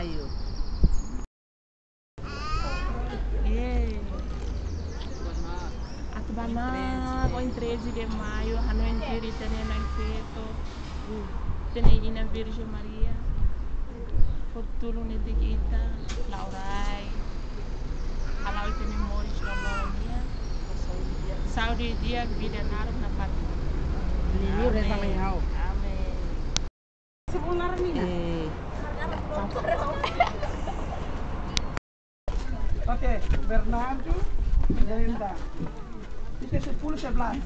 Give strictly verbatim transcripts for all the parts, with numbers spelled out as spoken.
Eh. Atu bá mai, ohin treze de maio, hanoin tuir ita-nia Nai Feto, ita-nia Inan Virjen Maria, fó tulun netik ita, la'o rai, hala'o ita-nia moris loroloron nian. Saúde di'ak, vida naruk nafatin. Amen. Amen. Eh. Oke, Bernardo, Brenda. Ita sepuluh sebelas.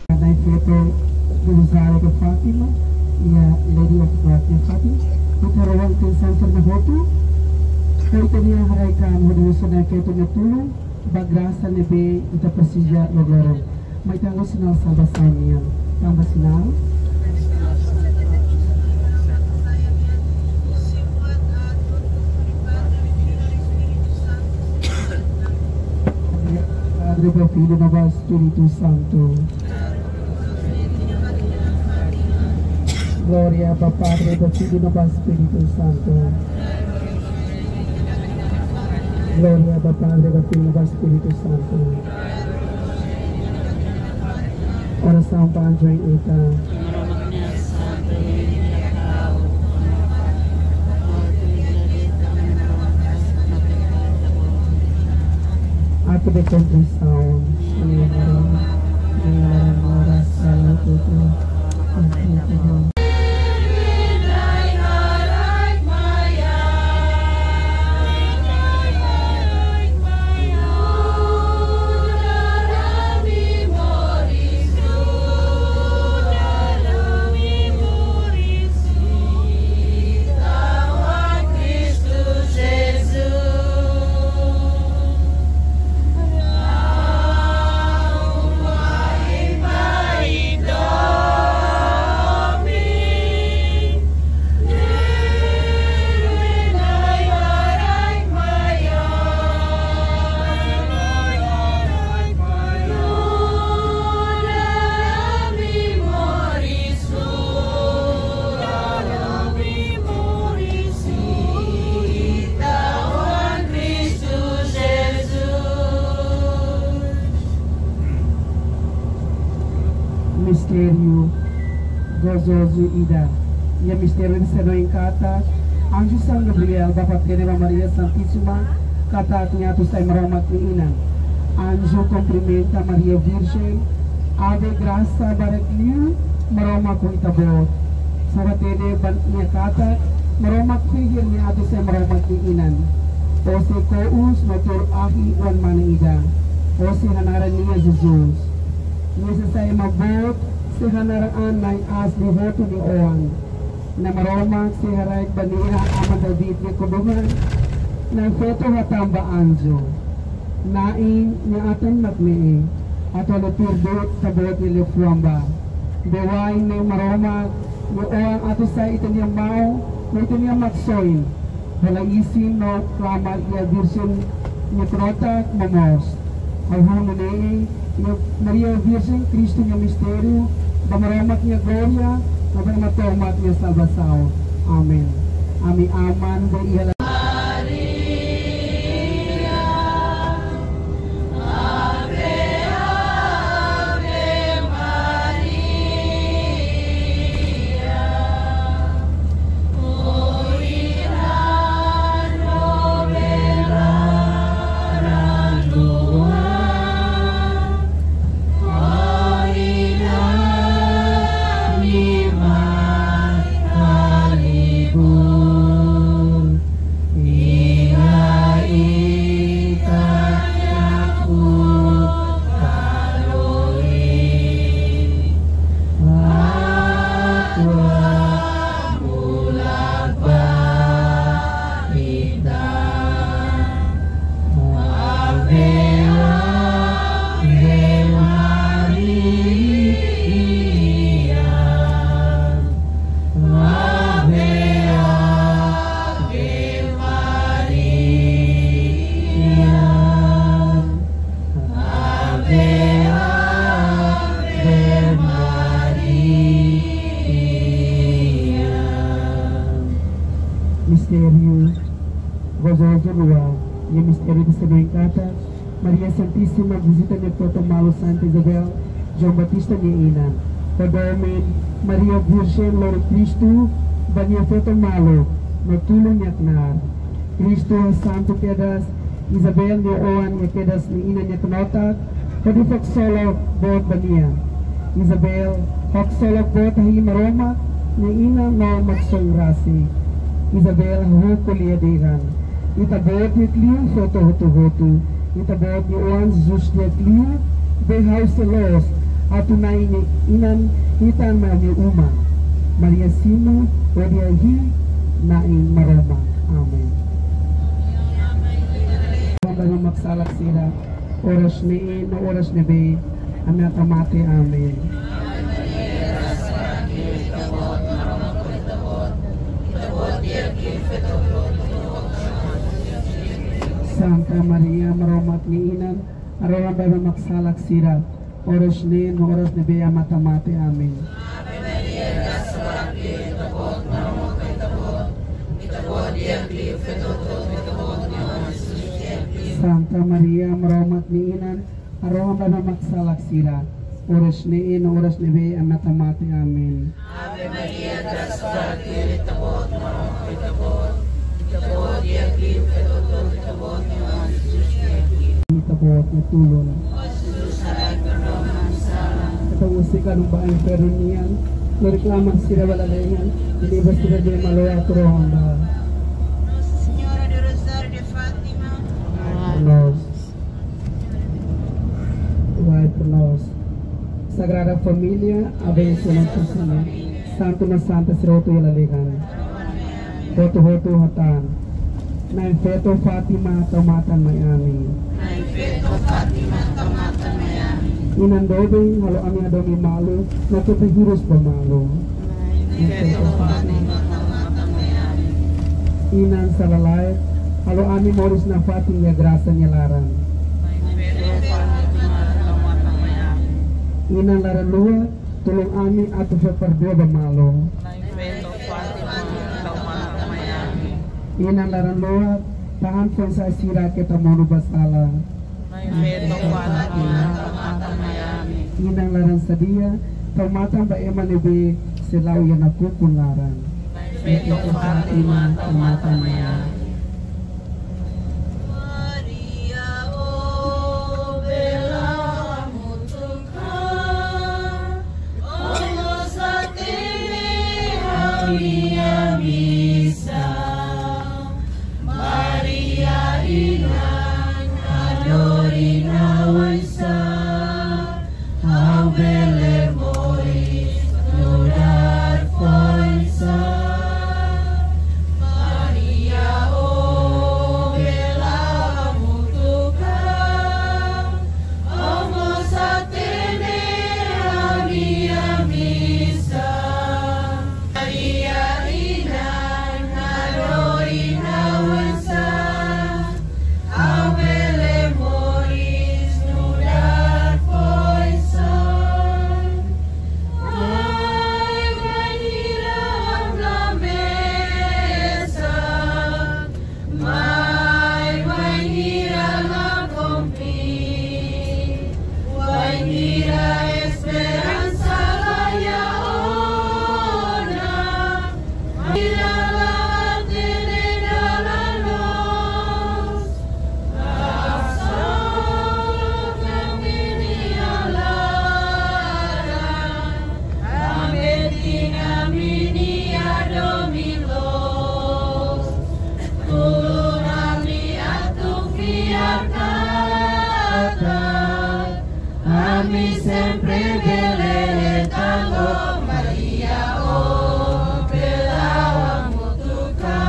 Nai Feto Rosário de Fátima, iha Lady of Love de Fátima. Ita rohan ke santer na hotu. Kau ita-nia haraik an hodi husu Nai Feto nia tulun, ba grasa ne'ebé ita presiza loroloron. Mai tanba sinál salvasaun nian. Tanba sinál. Padre, ba Filho, no ba Espíritu Santu. Glória ba Padre, ba Filho, no ba Espíritu Santu. Glória ba Padre, ba Filho, ba Espíritu Santu. Orasaun ba anju ita. Atu de kontrisaun, Señor, Señor, ora salu tutu. Mistériu gozozu ida. Iha mistériu ne'e sei hanoin katak anju São Gabriel bá hatene ba Maria Santíssima katak nia atu sai Maromak nia inan. Anju kumprimenta Maria Virjen, abre grasa barak liu, Maromak ho ita-boot. Fó hatene ba nia katak Maromak fiar nia atu sai Maromak nia inan. Ó sei kous no tuur ahi oan-mane ida. Ó sei hanaran nia Jesus. Nia sei sai ema boot, sei hanaran an na'in aas liu hotu nia oan. Na'i Maromak sei haraik ba nia iha Aman David nia kudungan. Nai Feto hatán ba anju: Na'i, nia atan mak ne'e, atu halo tuir buat ita-boot nia liafuan bá. Beibeik ne'e Maromak nia Oan atu sai ita-nia maun no ita-nia Maksoin, hola isin no klamar iha Virjen nia knotak momoos. Hahú nune'e iha Maria Virjen Kristu nia mistériu, ba Maromak nia glória, no ba ema tomak nia salvasaun. Amen. Ami aman be iha la Evanjellu dehan katak Maria Santísima vizita nia feto malu Santa Isabel, João Batista nia inan. Ho domin, Maria Virjen lori Kristu ba nia feto malu no tulun nia knaar. Kristu santu kedas Isabel nia oan, nia kedas nia inan nia knotak, hodi haksolok boot ba nia. Isabel haksolok boot hahi'i Maromak nia inan no Maksoin rasik. Isabel hahú ko'alia dehan: Ita-Boot di'ak liu feto hotu-hotu. Ita-Boot nia oan Jesus di'ak liu, be ha'u sei loos atu Na'i nia inan hetan mai ami uma. Maria simu hodi hahi'i Na'i Maromak. Amen. Maromak nia mak salak sira, oras ne'e no oras ne'ebé ami atan mate. Amen. Santa Maria, Maromak nia inan, harohan ba ema mak salak sira, oras ne'e no oras ne'ebé ami atan mate. Amen. Santa Maria, Maromak nia inan, harohan ba ema mak salak sira, oras ne'e no oras ne'ebé ami atan mate. Amen. Ave Maria, grasa fartu iha Ita-Boot, Maromak ho Ita-Boot, Ita-Boot di'ak liu feto hotu-hotu, Ita-Boot nia oan Jesus di'ak liu. Ita-Boot nia tulun. Ó Jesus, haraik perdua ami-nia sala. Ita-Boot sei kaer ba infernu nian, no reklama sira ba lalehan, liubá sira ne'ebé mak la'o atu rohan ba. Nossa Senhora do Rosário de Fátima. Rogai por nós. Rogai por nós. Sagrada Família, abençoa nossa família. Santu no santa sira hotu iha lalehan. Hotu-hotu hatán: Na'i feto Fátima, tau matan mai ami. Na'i feto Fátima, tau matan mai ami. Inan doben, halo ami hadomi malu, no keta hirus ba malu. Na'i feto Fátima, tau matan mai ami. Inan sala-laek, halo ami moris nafatin iha grasa nia laran. Na'i feto Fátima, tau matan mai ami. Inan laran-luak, tulun ami atu fó perdua ba malu. Na'i feto Fátima, tau matan mai ami. Inan laran-luak, tahan foin-sa'e sira keta monu ba sala. Na'i feto Fátima, tau matan mai ami. Inan laran-sadia, tau matan ba ema ne'ebé sei la'o iha nakukun laran. Na'i feto Fátima, tau matan mai ami. Maria, ó bele la'o hamutuk ka, ó mós hatene ha'u-nia misaun. Maria inan, hanorin ha'u oinsá ha'u bele moris nu'udar foin-sa'e. Maria, ó bele la'o hamutuk ka, ó mós hatene ha'u-nia misaun. Maria inan, hanorin ha'u oinsá ha'u bele moris nu'udar foin-sa'e. Mai bainhira ha'u la mesak, mai bainhira la komprende, bainhira esperansa la iha ona, bainhira la hatene dalan loos, hasa'e ami-nia laran, ambientina ami-nia domin loos. Tulun ami atu fiar katak ami sempre bele hetan. Maria, ó bele la'o hamutuk ka,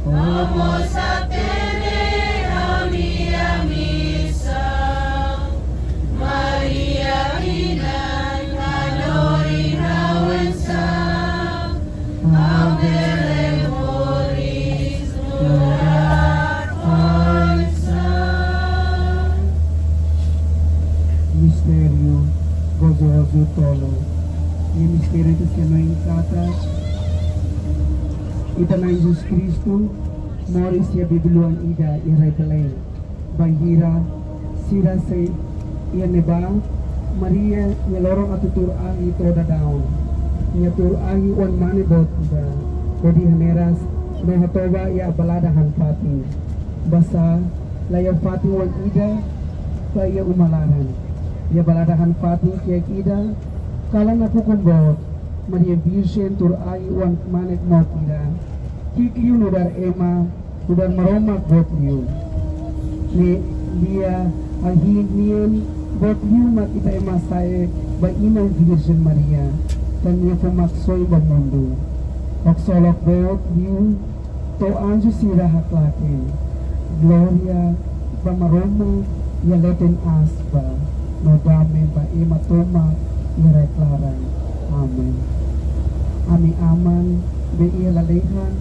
ó mós hatene ha'u-nia misaun. Maria inan, hanorin ha'u oinsá ha'u bele moris nu'udar foin-sa'e. Mistériu gozozu tolu. Iha mistériu ita sei hanoin katak Ita-Boot Jesus Kristu Moris iha bibi-luan ida iha rai Belém. Bainhira sira sei iha ne'ebá, Maria nia loron atu tuur ahi to'o daudaun. Nia tuur ahi oan-mane boot ida, hodi haneras no hatoba iha balada han-fatin. Basá la iha fatin oan ida ba iha uma laran. Iha balada han-fatin kiak ida, kalan nakukun boot, Maria Virjen tuur ahi oan-mane boot ida. Ki'ik liu nu'udar ema, nu'udar Maromak boot liu. Ne'e lia ahi nian boot liu mak ita ema sa'e ba Inan Virjen Maria, tan nia fó Maksoin ba mundu. Haksolok boot liu to'o anju sira haklaken: Glória ba Maromak iha leten aas ba, no dame ba ema tomak iha rai klaran. Amen. Ami Aman be iha lalehan,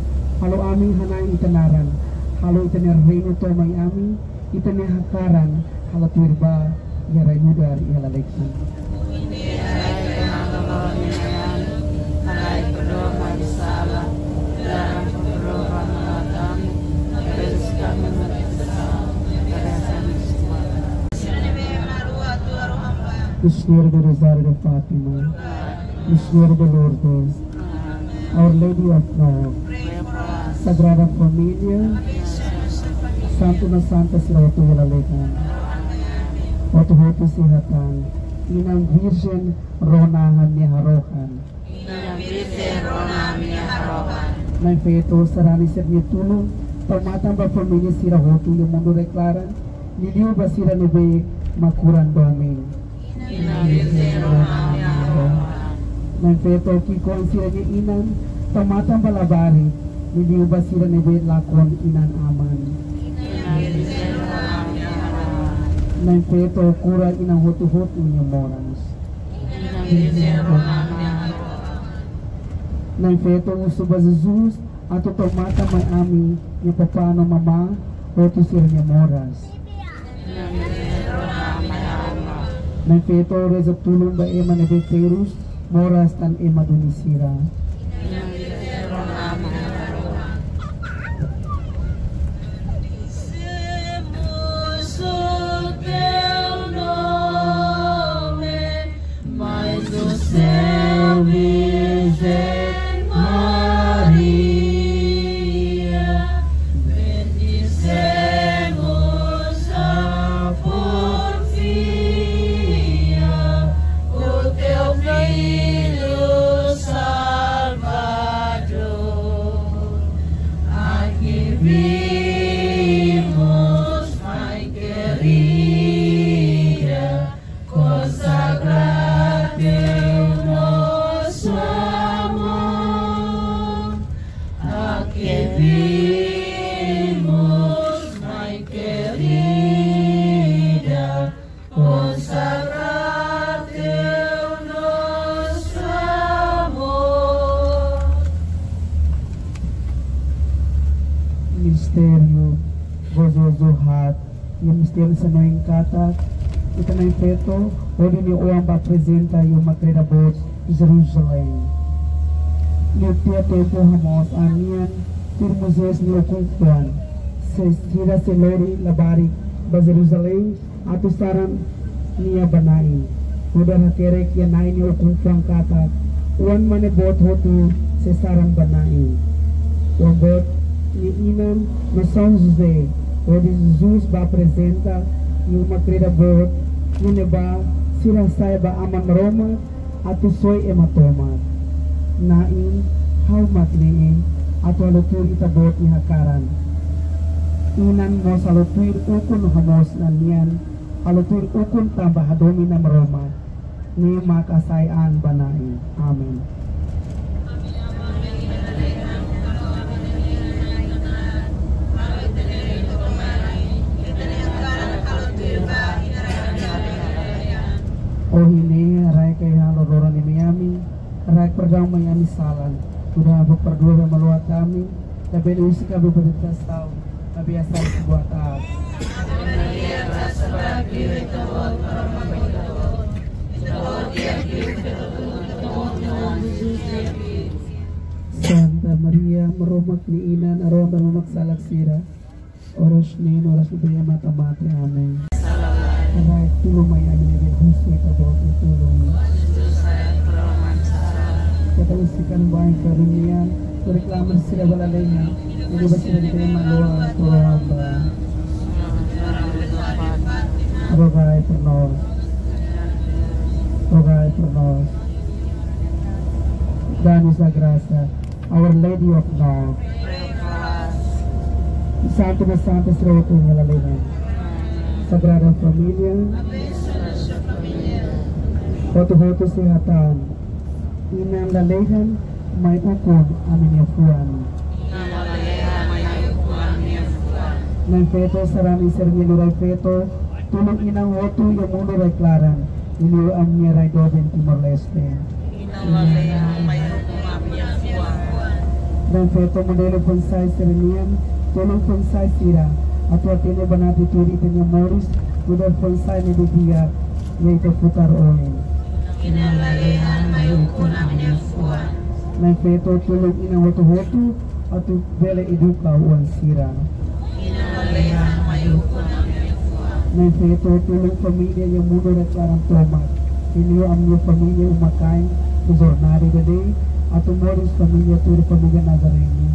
halo ami hana'i ita-nia naran, halo ita-nia reinu to'o mai ami, ita-nia hakaran halo tuir ba iha rai nu'udar iha lalehan. Mistério do Rosário de Fátima. Mistério de Lourdes. Our Lady of Love. Sagrada Família. Santu no santa sira hotu iha lalehan. Hotu-hotu sei hatán: Inan Virjen rona ha'u-nia harohan. Inan Virjen rona ha'u-nia harohan. Na'in-feto sarani sira-nia tulun tau matan ba família sira hotu iha mundu rai klaran, liuliu ba sira ne'ebé mak kuran domin. Inan Virjen rona ha'u-nia harohan. Na'in-feto ki'ikoan sira-nia inan tau matan ba labarik, liuliu ba sira ne'ebé lakon inan-aman. Inan Virjen rona ha'u-nia harohan. Na'in-feto kura inan hotu-hotu nia moras. Inan Virjen rona ha'u-nia harohan. Na'in-feto husu ba Jesus atu tau matan mai ami-nia papá no mamá hotu sira-nia moras. Na'in-feto reza tulun ba ema ne'ebé terus moras tan ema duni sira. Mas o céu, Virgem Maria, bendizemos a porfia, o teu Filho Salvador. Aqui vimos, Mãe querida, consagrar teu nosso amor. Aqui vimos, Mãe querida, consagrar teu nosso amor. Mistério gozozu haat, iha mistério sira-ne'e katak ita na'in-feto hodi nia oan bá aprezenta iha uma kreda boot Jerusalém. Liu tiha tempu hamoos an nian, tuir Moisés nia ukun-fuan, se sira sei lori labarik ba Jerusalém atu saran nia ba Na'i. Nu'udar hakerek iha Na'i nia ukun-fuan katak oan-mane boot hotu sei saran ba Na'i. Oan boot nia inan no São José, hodi Jesus bá aprezenta iha uma kreda boot, iha ne'ebá sira hasa'e ba Aman Maromak atu soi ema tomak. Na'i, ha'u mak ne'e atu halo tuir Ita-Boot nia hakaran. Inan mós halo tuir ukun no hamoos an nian, halo tuir ukun tanba hadomi Na'i Maromak. Ne'e mak hasa'e an ba Na'i. Amen. Ohin ne'e, rai ka iha loroloron ne'e ami, rai perdaun mai ami-nia salan, nu'udar ami perdua ba ema loot ami, labele husi ami ba tentasaun, maibé hasa'e ami husi buat aat. Santa Maria, Maromak nia Inan, harohan ba ema mak salan sira, oras ne'e no oras ne'ebé mate-mate. Amen. Rai tulun mai ami ne'ebé husu Ita-Boot nia tulun. Keta husik ami ba infernu nian, no reklama sira ba lalehan, maibé sira ne'ebé maloa to'o aban. Rogai por nós. Rogai por nós. Dá-nos a graça. Our Lady of Love. Santu no santa sira hotu iha lalehan. Sagrada Família. Hotu-hotu sei hatán: Inan lalehan, mai ukun ami-nia fuan. Na'in-feto sarani sira-nia liurai feto, tulun inan hotu iha mundu rai-klaran, liuliu ami-nia rai doben Timor-Leste. Na'in-feto modelu foin-sa'e sira-nian, tulun foin-sa'e sira atu hatene ba natar tuir ita-nia moris, nu'udar foin-sa'e ne'ebé di'ak iha ita futar oin. Na'in-feto tulun inan hotu-hotu atu bele eduka oan sira. Na'in-feto tulun família iha mundu rai-klaran tomak, liuliu ami-nia família uma-kain, iha jornada ida-ne'e, atu moris família tuir família Nazarenu.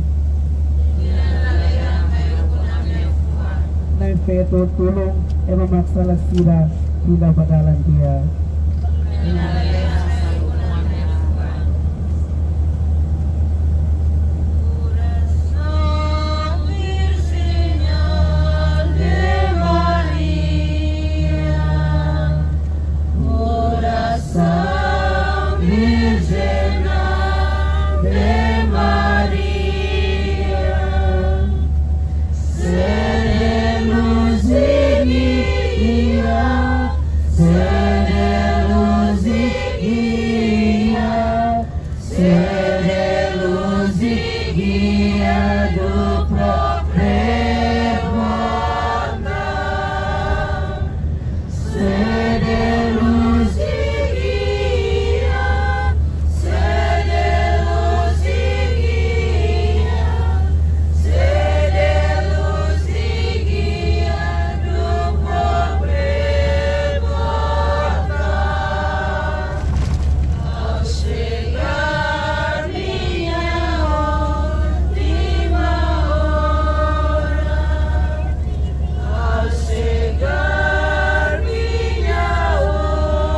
Na'in-feto tulun ema mak sala sira fila ba dalan di'ak. Coração Virgem Ave Maria, sede luz e guia, sede luz e guia, sede luz e guia do próprio amor. Sede luz e guia, sede luz e guia, sede luz e guia do pobre mortal. Ao chegar minha última hora, ao chegar minha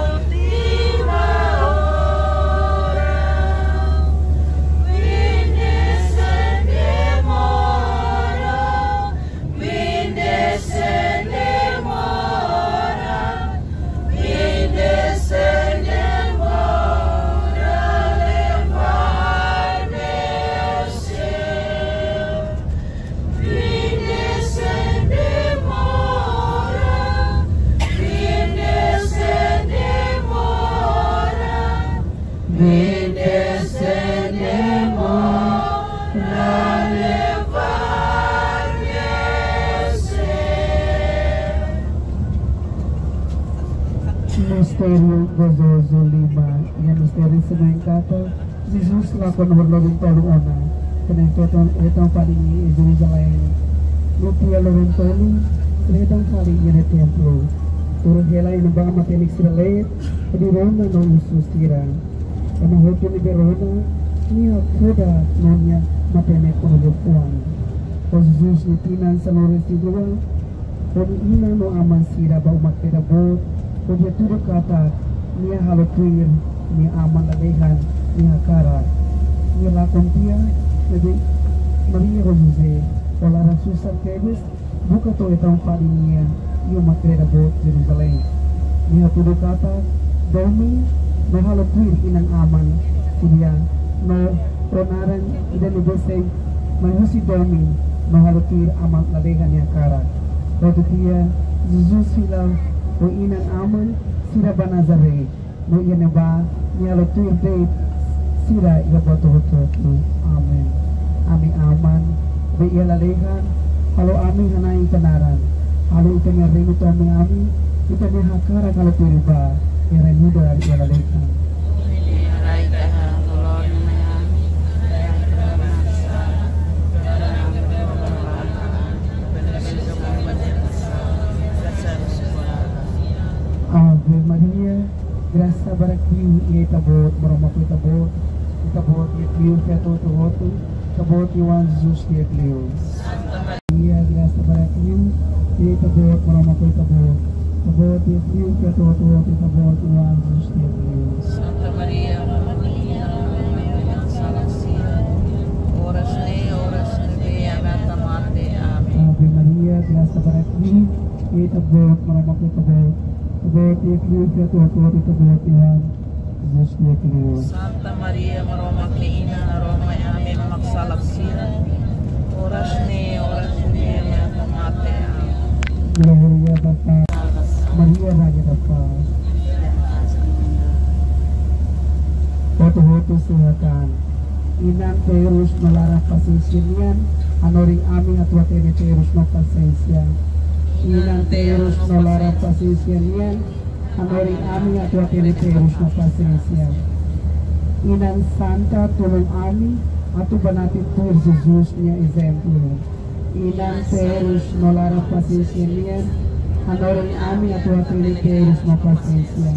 última hora, vinde sem demora, vinde sem demora, vinde sem demora, levar meu ser. Vinde sem demora, vinde sem demora, vinde sem demora, levar meu ser. Mistériu gozozu lima, iha mistériu sira-ne'e katak Jesus lakon ho loron-tolu ona, tanba hetan, hetan fali iha Jerusalém. No tiha loron-tolu, sira hetan fali iha templu. Tuur hela iha ne'ebá matenek sira leet, hodi rona no husu sira. Ema hotu ne'ebé rona, nia hakfodak no nia matenek kona-ba nia fuan. Ho Jesus nia tinan sanulu-resin-rua, ho nia inan no aman sira ba uma-kreda boot, hodi hatudu katak nia halo tuir nia aman lalehan nia hakarak. Nia lakon tiha, maibé Maria ho José, ho laran susar tebes, buka to'o hetan fali nia iha uma-kreda boot Jerusalém. Nia hatudu katak domin no halo tuir inan-aman sira-nian, no ho naran ida ne'ebé sei mai husi domin no halo tuir aman lalehan nia hakarak. Hotu tiha, Jesus fila ho inan-aman sira ba Nazaré, no iha ne'ebá nia halo tuir de'it sira iha buat hotu-hotu. Amen. Ami Aman ne'ebé iha lalehan, halo ami hana'i Ita-nia naran. Halo Ita-nia reinu tama mai ami, Ita-nia hakarak halo tuir ba iha rai nu'udar iha lalehan. Rai ita-nia hakarak halo tuir ba iha rai nu'udar iha lalehan. Grasa barak liu iha Ita-Boot, Maromak ho Ita-Boot, Ita-Boot di'ak liu feto hotu-hotu, Ita-Boot nia oan Jesus di'ak liu. Maria, grasa barak liu iha Ita-Boot, Maromak ho Ita-Boot, Ita-Boot di'ak liu feto hotu-hotu, Ita-Boot nia oan Jesus di'ak liu. Santa Maria, Mãe de Deus, rogai ora ne'e, oras ne'ebé ami ata mate. Amen. Ave Maria, grasa barak liu iha Ita-Boot, Maromak ho Ita-Boot, Ita-Boot di'ak liu feto hotu-hotu, Ita-Boot nia oan Jesus di'ak liu. Santa Maria, Maromak nia Inan, rogai ami ema mak salak sira, oras ne'e, oras ne'ebé ami ata mate. Amen. Glória ba Pai. Maria, Rainha da Paz. Hotu-hotu sei hatán: Inan terus no laran pasiénsia nian, hanorin ami atu hatene terus no pasiénsia. Inan terus no laran pasiénsia nian, hanorin ami atu hatene terus no pasiénsia. Inan Santa, tulun ami atu banati tuir Jesus nia ezemplu. Inan terus no laran pasiénsia nian, hanorin ami atu hatene terus no pasiénsia.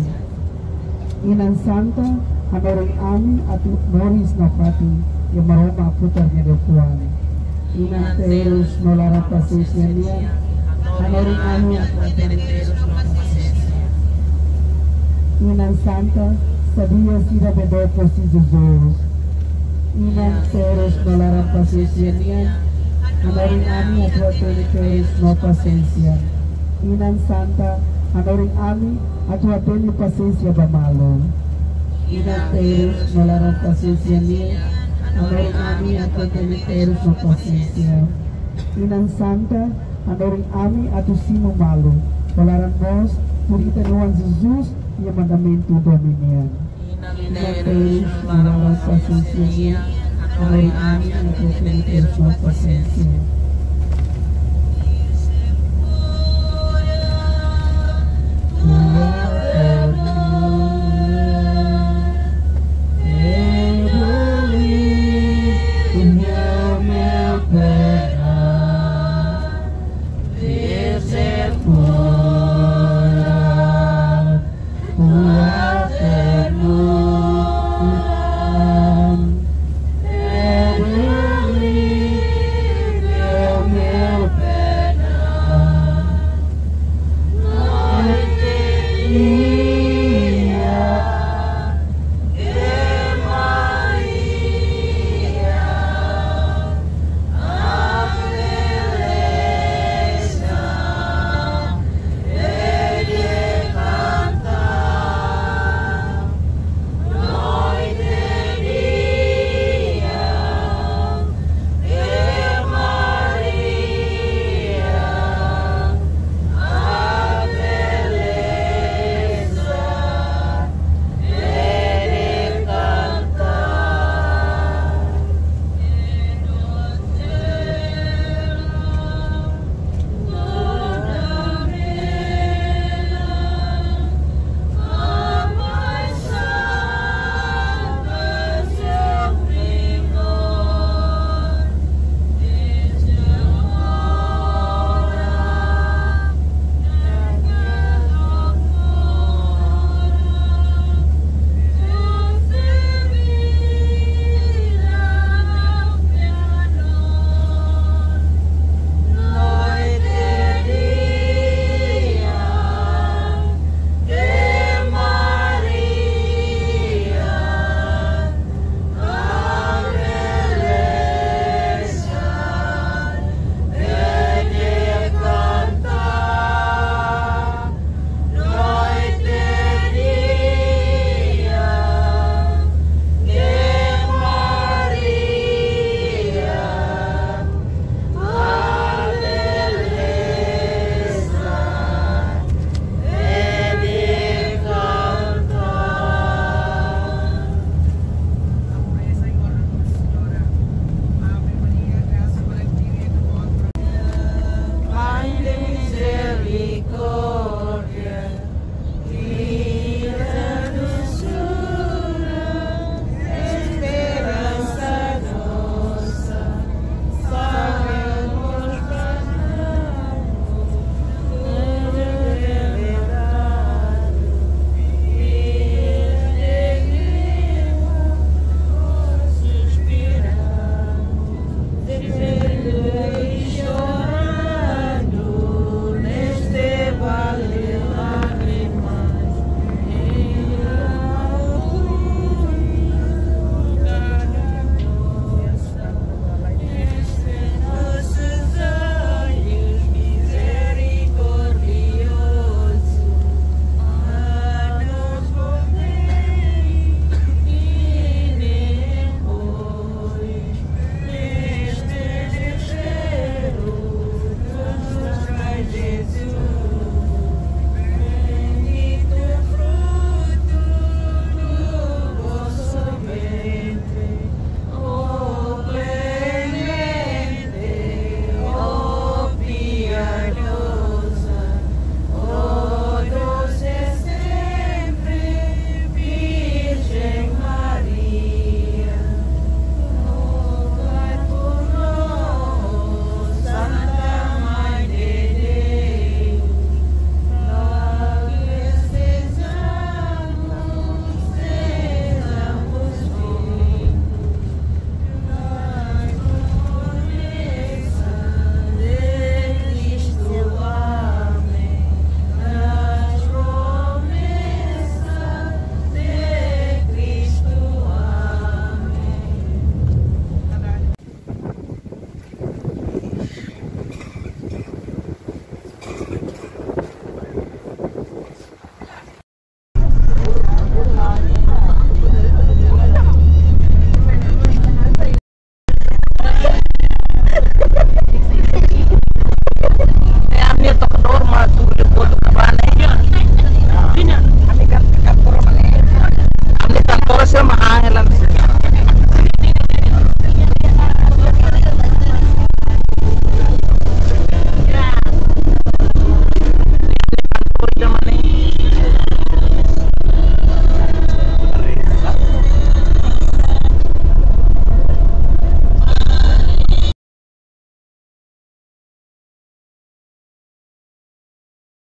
Inan Santa, hanorin ami atu moris nafatin iha Maromak Futar nia liafuan. Inan terus no laran pasiénsia nian, hanorin ami atu hatene terus no pasiénsia. Inan Santa, sadia sira be dook husi Jesus. Inan terus no laran pasiénsia nian, hanorin ami atu hatene terus no pasiénsia. Inan Santa, hanorin ami atu hatene pasiénsia ba malu. Inan terus no laran pasiénsia nian, hanorin ami atu hatene terus no pasiénsia. Inan Santa, hanorin ami atu simu malu, ho laran moos tuir Ita-nia oan Jesus nia mandamentu domin nian. Inan terus no laran pasiénsia nian, hanorin ami atu hatene terus no pasiénsia.